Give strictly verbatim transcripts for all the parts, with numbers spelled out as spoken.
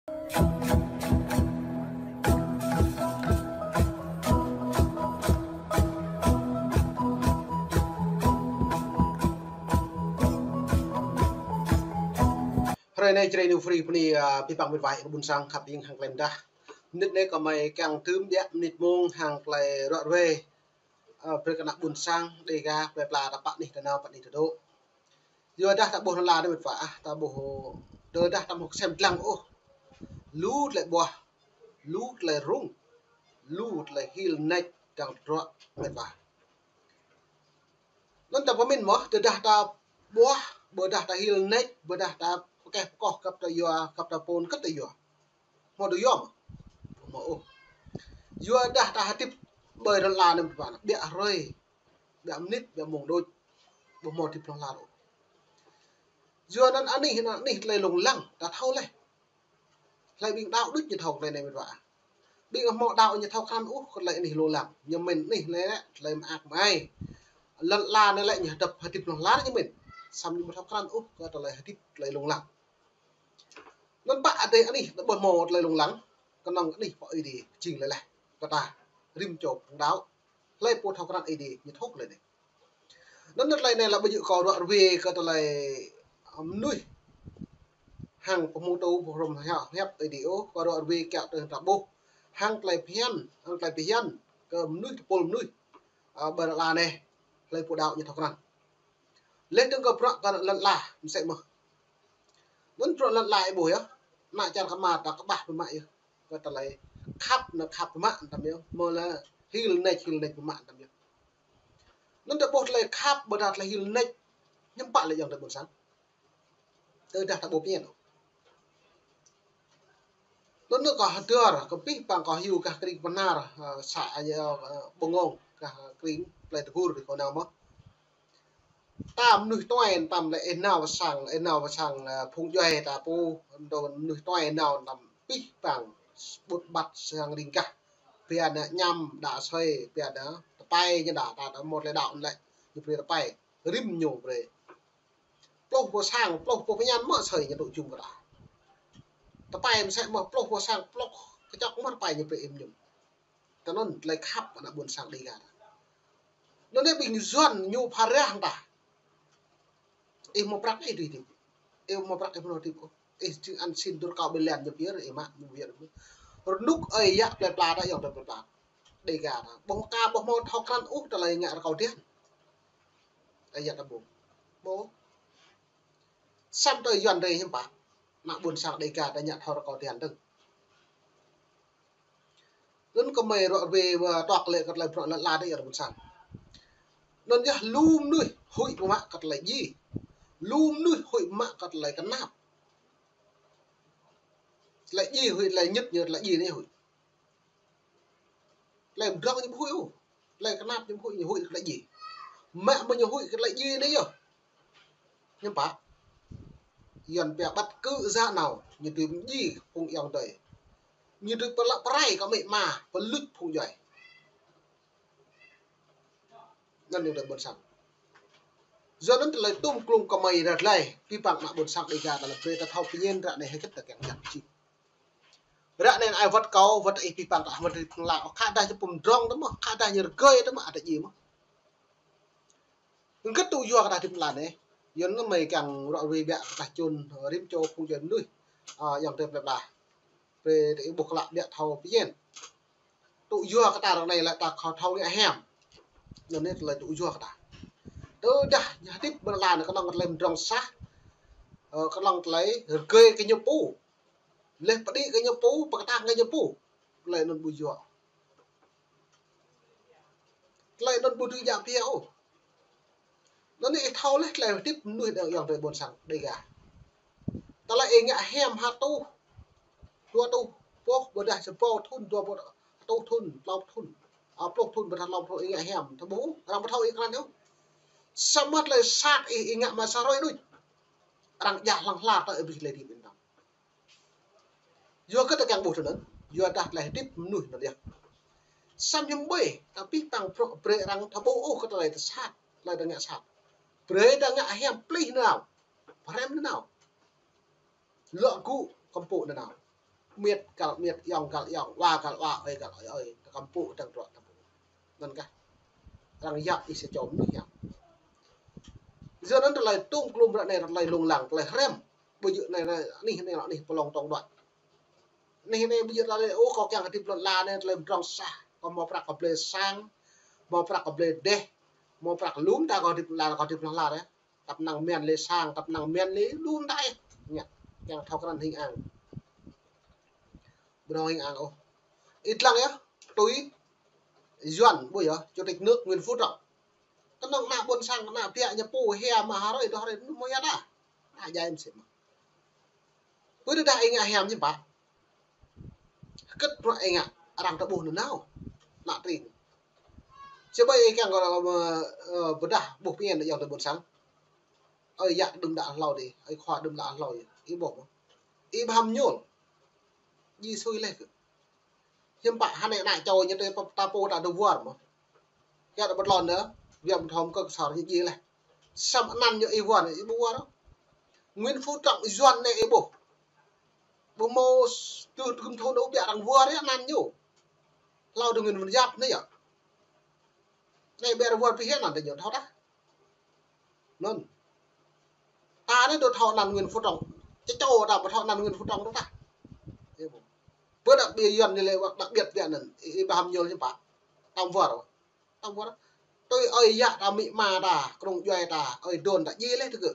Hrơi anai Jrai New Free bơni, a, abih bang mĕt wa ƀôn sang khăp ƀing hăng tơlơi mơdah. Mơnit anai kơmơi kiăng tơm biă mơnit mông hăng tơlơi ruă ruê, a, brơi kơ ană ƀôn sang Dêga plơi pla ta pă anih ta nao pă anih ta dŏ. Yua dah ta ƀuh lŏn la anai mĕt wa ah, ta ƀuh, tơdah ta ƀu kơsem lăng ôh. Lu tơlơi ƀuah, lu tơlơi rŭng, lu tơlơi hil nač dăng tơdruă mĕt wa. Anŭn ta pơmĭn mơ̆, tơdah ta ƀuah, ƀôdah ta hil nač, ƀôdah ta pơkeh pơkŏh găp ta yua, găp ta pôn, găp ta yua. Hmâo tŭ yom. Hmâo ôh. Yua dah ta hơdip ƀơi lŏn la anai mĕt wa, biă hrơi, biă mơnit, biă mông đôč. Ƀu hmâo hơdip hlŏng lar ôh. Yua anŭn anih, anŭn anih tơlơi lông lăng, ta thâo laih. Hlơi ƀing đaŏ đôč ñu thâo tơlơi anai mĕt wa. Ƀing hmâo đaŏ ñu thâo krăn ôh kơ tơlơi anih lông lăng. Ñu mĭn anih anai lĕ tơlơi mơak mơai. Lŏn la anai lĕ ñu hơdip, hơdip hlŏng lar ñu mĭn. Samơ̆ ñu ƀu thâo krăn ôh kơ tơlơi hơdip tơlơi lông lăng. Anŭn pă adih anih, ta ƀuh hmâo tơlơi lông lăng, kơnơ̆ng anih pô Ơi Adai jing laih laih. Kơ ta, rĭm čô phung đaŏ, hlơi pô thâo krăn Ơi Adai, ñu thâo tơlơi anai. Anŭn tơlơi anai lĕ ƀu djơ̆ kâo ruă ruê kơ tơlơi, ơ, mơnuih hăng pơhmutu pơhrăm hiăp, hiăp Ơi Adai ôh, kâo ruă ruê kiăo tơlơi ta ƀuh. Hăng tơlơi phiăn, hăng tơlơi phiăn, kơ mơnuih tơpul mơnuih, ơ, ƀơi lŏn la anai, hlơi pô đaŏ ñu thâo krăn. Laih dơ̆ng kơ bruă kơ lŏn la, mơsĕ mơ̆n. Anŭn bruă lŏn la ih ƀuh yơh. Ană čar kơ mă ta kơƀah biă mă yơh. Kơ tơlơi khăp anŭn khăp biă mă tăm yơh. Mơ̆ lĕ hil nač, hil nač biă mă tăm yơh. Anŭn ta ƀuh tơlơi khăp, ƀôdah tơlơi hil nač. Hiư̆m pă lĕ ayŏng adơi ƀôn sang. Tơdah ta ƀuh phiăn. Anŭn kâo hơdơr, kơ abih bang kâo hyu gah kring Bơnar, ơ, să, ơ, Bơngŏng, gah kring plơi Tơgur kâo nao mơ̆n. Ta mơnuih tuai tăm lĕ ih nao pơ sang, ih nao pơ sang, ơ, phung djuai ta pô, dŏ mơnuih tuai nao tăm abih bang ƀut ƀat sang ring gah. Pia nao ñăm đa asơi, pia nao tơpai ñu đa, ta đa mơ̆ lĕ đaŏ lĕ, ñu brơi tơpai, rĭm ñu brơi. Pluh pô sang, pluh pô phiăn mơ̆ asơi ñu tŭ jum kơ ta. Tơpai mơsĕ mơ̆ pluh pô sang, pluh kơčŏk mơ̆ tơpai ñu brơi ih mơñum. Tơ anŭn tơlơi khăp ană ƀôn sang Dêga ta. Anŭn anai ƀing Yuan ñu pha rah ta. Ih hmâo prăk ih dưi hơdip. Ih hmâo prăk ih hmâo hơdip ôh. Ih jing ăn sĭn dur kâo ƀơi lŏn ñu pia, ih mă ñu pia. Rơnŭk ơi yă plơi pla ta, ayŏng adơi plơi pla. Dêga ta. Ƀu ka ƀu hmâo thâo krăn ôh tơlơi ngă rơkâo tian. Ơi yă ta ƀu. Ƀu. Samơ̆ tơlơi Yuan rai hiư̆m pă. Ană ƀôn sang Dêga ta ngă thâo rơkâo tian dơ̆ng. Anŭn kơmơi ruă ruê wa tuak lĕ kơ tơlơi bruă lŏn la dêh yơh ƀôn sang. Anŭn yơh lu mơnuih huĭ biă mă kơ tơlơi djai. Lu mơnuih huĭ biă mă kơ tơlơi kơnap. Tơlơi djai huĭ, tơlơi ñŭt ñu tơlơi djai anai huĭ. Tơlơi pơdrŏng ñu ƀu huĭ ôh. Tơlơi kơnap ñu ƀu huĭ, ñu huĭ kơ tơlơi djai. Mă mơ̆ ñu huĭ kơ tơlơi djai anai yơh. Hiư̆m pă. Yuan pia bất cứ giá nào, ñu dưi mơdjai phung ayŏng adơi. Ñu dưi pơlă pơrai kơ amĭ ama, pơluč phung djuai. Anŭn ayŏng adơi ƀôn sang. Yua anŭn tơlơi tôm klung kơmơi ră anai, abih bang ană ƀôn sang Dêga ta lăp brơi ta thâo phiăn ră anai hơget ta kiăng čăt či. Ră anai ai wơ̆t kâo, wơ̆t ih abih bang ta wơ̆t ih pơnglă. Khă dah ñu pơmdrŏng ta mơ̆, khă dah ñu rơgơi ta mơ̆, ăt djai mơ̆. Hơget tŭ yua kơ ta hơdip lăn anai. Yua anŭn mơi kiăng ruă ruê biă kơ ta čun, rĭm čô phung djuai mơnuih, a, ayŏng adơi plơi pla. Brơi ta ih ƀuh klă biă thâo phiăn. Tŭ yua kơ ta ră anai lĕ ta khŏm thâo ngă hiam. Anŭn anai tơlơi tŭ yua kơ ta. Tơdah ñu hơdip ƀơi lŏn la anai kơnơ̆ng tơlơi pơmdrŏng sah, ơ, kơnơ̆ng tơlơi rơgơi kơ ñu pô. Laih pơđĭ kơ ñu pô, pơkơtang kơ ñu pô. Tơlơi anŭn ƀu yua. Tơlơi anŭn ƀu dưi djă pia ôh. Anŭn anai ih thâo laih tơlơi hơdip mơnuih dang ayŏng adơi ƀôn sang Dêga. Tơlơi ih ngă hiam ha tuh, dua tuh, boh ƀôdah sa rơbâo thŭn, dua boh, ha tuh thŭn, klâo thŭn. A, pluh thŭn ƀôdah klâo thŭn ih ngă hiam. Tơƀuh, arăng ƀu thâo ih krăn ôh. Samơ̆ tơlơi sat ih, ih ngă mă sa hrơi đôč. Arăng djă hlŏng lar tơ abih tơlơi hơdip ih anŭn. Yua kơ ta kiăng ƀuh tui anŭn, yua dah tơlơi hơdip mơnuih anŭn yơh. Samơ̆ hiư̆m ƀơi, ta abih bang bruă brơi arăng ta ƀuh ôh kơ tơlơi ta sat, tơlơi ta ngă sat. Brơi ta ngă hiam plih nanao, pơhrăm nanao. Lŏ gŭ kơmpŭ nanao. Miet găl miet, ayŏng găl ayŏng, wa găl wa, ơi găl ơi, ơi, ta kăm pŭ tơ̆ng truă ta pŭ. Anŭn kah. Arăng yap ih sa čô mơnuih yap. Yua anŭn tơlơi tum klum ră anai tơlơi lông lăng, tơlơi hrăm. Ƀu djơ̆ anai, anai, anih anai, anih pơlông tong đuaĭ. Anih anai ƀu djơ̆ tơlơi, ôh, kâo kiăng hơdip lŏn ala anai tơlơi mơdrŏng sah, kâo hmâo prăk kâo blơi sang, hmâo prăk kâo blơi dêh, hmâo prăk lŏm ta kâo hơdip lŏn ala, kâo hơdip lŏn ala yơh. Tăp năng mơ̆n lĕ sang, tăp năng mơ̆n lĕ lŏm ta yơh. Ñu kiăng thâo krăn hing ang. Ƀu thâo hing ang ôh. Ih lăng yơh, tui Yuan ƀu yơh, Chủ tịch nước Nguyễn Phú Trọng. Kơnơ̆ng ană ƀôn sang, ană biă ñu pô hia mă hrơi, dŏ hrơi, mơ̆ yơh ta. Ană jai mơsĭt mơ̆. Ƀu tơdah ih ngă hiam ñu pă. Hơget bruă ih ngă, arăng ta ƀuh nanao. Ană tring. Či ƀai ih kiăng kơ, ơ, pơdah ƀuh pơñen ayŏng adơi ƀôn sang. Ơi yă đưm đă hlâo dih, ơi khua đưm đă hlâo dih. Ih ƀuh mơ̆. Ih ƀu ham ñuôl. Djai sui leh kơ. Hiư̆m pă hơnai ană čô ñu tơ ta pô ta dŏ wơr mơ̆. Kiăng ta ƀu tlôn dơ̆, wiăm thom kơ ksor ñu djai leh. Samơ̆ anăn ñu ih wơr, ih ƀu wơr. Nguyễn Phú Trọng Yuan anai ih ƀuh. Ƀu hmâo s-, tơ tơgŭm thun ôh biă arăng wơr yơh anăn ñu. Hlâo dơ̆ng Nguyễn Văn Giáp anai yơh. Anai biă arăng wơr pơhiăp anăn tơ ñu thâo tah. Anŭn. Ta anai dŏ thâo anăn Nguyễn Phú Trọng. Či čô ta ƀu thâo anăn Nguyễn Phú Trọng dŏ tah. Ƀu đăk biă Yuan anai lĕ wăt đặc biệt biă anŭn. Ih, ih ƀu ham ñuôl hiư̆m pă. Tăm wơr. Tăm wơr. Tui ơi yă ta, amĭ ama ta, krông djuai ta, ơi đôn ta, djai leh tơ gơ̆.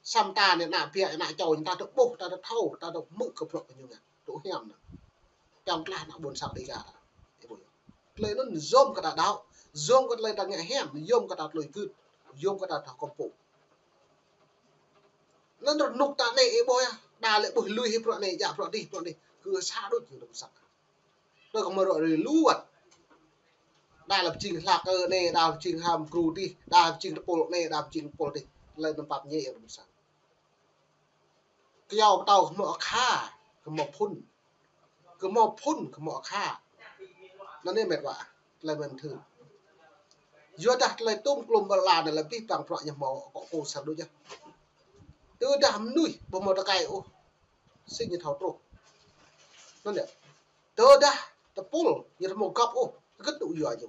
Samơ̆ ta anai ană biă, ană čô ñu ta dŏ ƀuh, ta dŏ thâo, ta dŏ hmư̆ kơ bruă kơ ñu ngă. Dŏ hiam anŭn. Kiăng klah ană ƀôn sang Dêga ta. Ih ƀuh yơh. Tơlơi anŭn yom kơ ta đaŏ, yom kơ tơlơi ta ngă hiam, yom kơ ta tơlơi gưt, yom kơ ta thâo kơmpŭ. Anŭn rơnŭk ta anai ih ƀuh yơh, đa lĕ ƀuh lui hĭ bruă anai, djă bruă dih, bruă dih, kơ sa đôč ñu dŏ pơsăk. Tơ kơ mơ̆ rŏ rơi lu wăt. Đa lĕ pơjing hlak kơ anai, đa pơjing ham gru dih, đa pơjing tơpul anai, đa pơjing tơpul dih. Tơlơi anŭn pap ñe yơh dŏ pơsăk. Kơyâo pơtâo kơ hmâo akha, kơ hmâo phŭn. Kơ hmâo phŭn, kơ hmâo akha. Anŭn anai mĕt wa, tơlơi mĕn thư. Yua dah tơlơi tum klum ƀơi lŏn anai lĕ abih bang bruă ñu hmâo akŏ kơ sa đôč yơh. Tơdah mơnuih ƀu hmâo tơkai ôh, sĭt ñu thâo truh. Anŭn yơh. Tơdah tơpul ñu ƀu hmâo găp ôh, hơget tŭ yua ñu.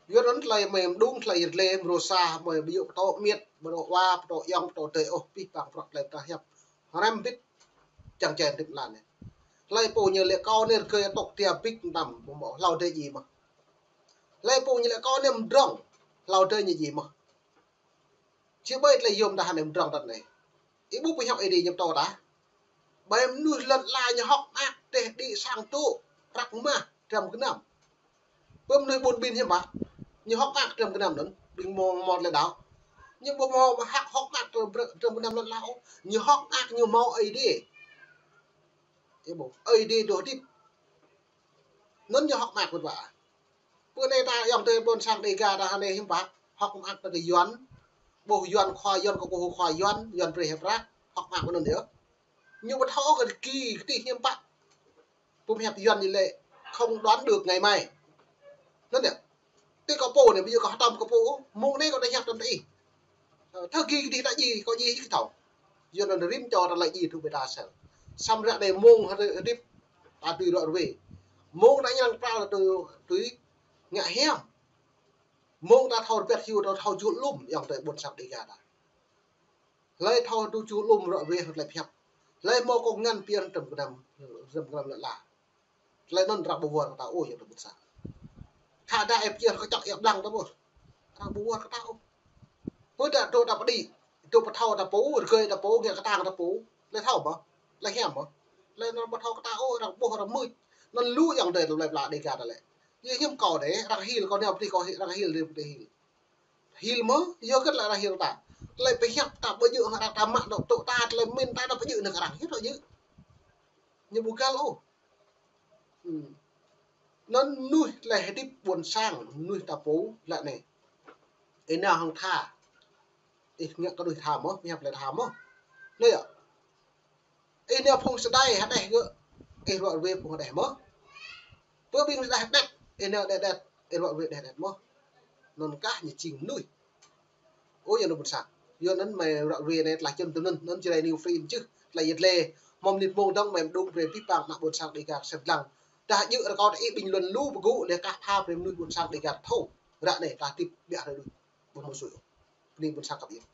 Yua anŭn tơlơi mơi mơđung, tơlơi yơh lĕ mrô sa, mơi ƀu djơ̆ pơtô miet, pơtô wa, pơtô ayŏng, pơtô adơi ôh, abih bang bruă tơlơi ta hiăp. Hrăm bĭt, čang čen hơdip lŏn anai. Tơlơi pô ñu lĕ kâo anai rơgơi tŏk tia bĭt mơtam, ƀu hmâo hlâo adơi djai mơ̆. Tơlơi pô ñu lĕ kâo anai mơdrŏng, hlâo adơi ñu djai mơ̆. Či ƀai tơlơi yom ta hơnai mơdrŏng tơl anai. Ih ƀuh pơhiăp Ơi Adai ñu pơtô ta. Ƀai mơnuih lŏn ala ñu hơ̆k mơak, teh đĭ sang tŭ, prăk mah, dram gơnam. Ƀai mơnuih ƀun ƀin hiư̆m pă, ñu hơ̆k mơak dram gơnam anŭn, ƀing hmâo, hmâo tơlơi đaŏ. Ñu ƀu hmâo hơ̆k, hơ̆k mơak dram, dram gơnam lŏn ala ôh. Ñu hơ̆k mơak ñu hmâo Ơi Adai. Ih ƀuh, Ơi Adai dŏ hơdip. Anŭn ñu hơ̆k mơak wơ̆t wa. Pơ anai ta ayŏng adơi ƀôn sang Dêga ta hơnai hiư̆m pă, hơ̆k mơak ta kơ Yuan. Ƀuh Yuan khua Yuan, kơ ƀuh khua Yuan, Yuan brơi hĭ prăk, hơ̆k mơak anŭn yơh. Ñu ƀu thâo kơ ki kơtih hiư̆m pă. Pơhiăp Yuan ñu lĕ không đoán được ngày mai. Anŭn yơh. Tui kâo pô anai, ƀu djơ̆ kâo hơtăm kâo pô, mông anai kâo tơña hiăp tơm tơ ih. Ơ, thâo ki kơtih ta djai, kâo djai hĭ kơ thâo. Yua anŭn rĭm čô ta lĕ djai tŭ ƀơi ta sel. Samơ̆ ră anai mông hơdip, hơdip ta tui rŏ rơwe. Mông ta ñang pral ta tui, tui ngă hiam. Mông ta thâo rơbat hyu, ta thâo čuh lŏm, ayŏng adơi ƀôn sang Dêga ta. Hlơi thâo tŭ čuh lŏm rŏ rơwe hăng tơlơi pơhiăp. Hlơi hmâo kông ngăn pơyơr dram gơnam, dram gơnam lŏn ala. Tơlơi anŭn arăng ƀu wơr kơ ta ôh, ayŏng adơi ƀôn sang. Khă dah ih pơyơr kơčŏk ih ƀlăng ta ƀuh. Arăng ƀu wơr kơ ta ôh. Pơ ta dŏ ta pơđĭ, dŏ pơthâo ta pô, rơgơi ta pô, ngă kơtang ta pô. Tơlơi thâo mơ̆, tơlơi hiam mơ̆. Tơlơi anŭn ƀu thâo kơ ta ôh, arăng ƀuh arăng mưč. Anŭn lu ayŏng adơi tơlơi pla Dêga ta lĕ. Yua hiư̆m kâo dêh, arăng hil kâo anai pơtih kâo hil, arăng hil dêh pơtih hil. Hil mơ̆, yua hơget lĕ arăng hil ta. Tơlơi pơhiăp ta ƀu djơ̆ hăng arăng ta mă dŏ tŭ ta, tơlơi min ta dŏ ƀu djơ̆ nao kơ arăng, hiư̆m dŏ djơ̆. Ñu ƀu găl ôh. Hmm. Anŭn mơnuih tơlơi hơdip ƀôn sang, mơnuih ta pô, lĕ anai. Ih nao hăng tha. Ih ngă kơ mơnuih tha mơ̆, pơhiăp tơlơi tha mơ̆. Anai yơh. Ih nao phung sơdai hơđeh gơ̆, ih rŏ rơwe phung hơđeh mơ̆. Pơ ƀing hơđeh đet, ih nao đet đet, ih rŏ rơwe đet đet mơ̆. Anŭn kah ñu jing mơnuih. Ơ, ayŏng adơi ƀôn sang. Yua anŭn mơi rŏ rơwe anai tơlơi čun tui anŭn, anŭn Jrai New Free čih, tơlơi yơh lĕ Hmâo mơnit mông dơ̆ng mơ̆ em đung brơi pĭ păng ană ƀôn sang Dega sem lăng. Tơdah djơ̆ rơkâo tơ ih ƀing lŏn lu pơgŭ lĕ kah pha brơi mơnuih ƀôn sang Dega thâo. Ră anai tơdah hơdip ƀiă hrơi đuč. Ƀu hmâo sui ôh. Bơni ƀôn sang khăp yơh.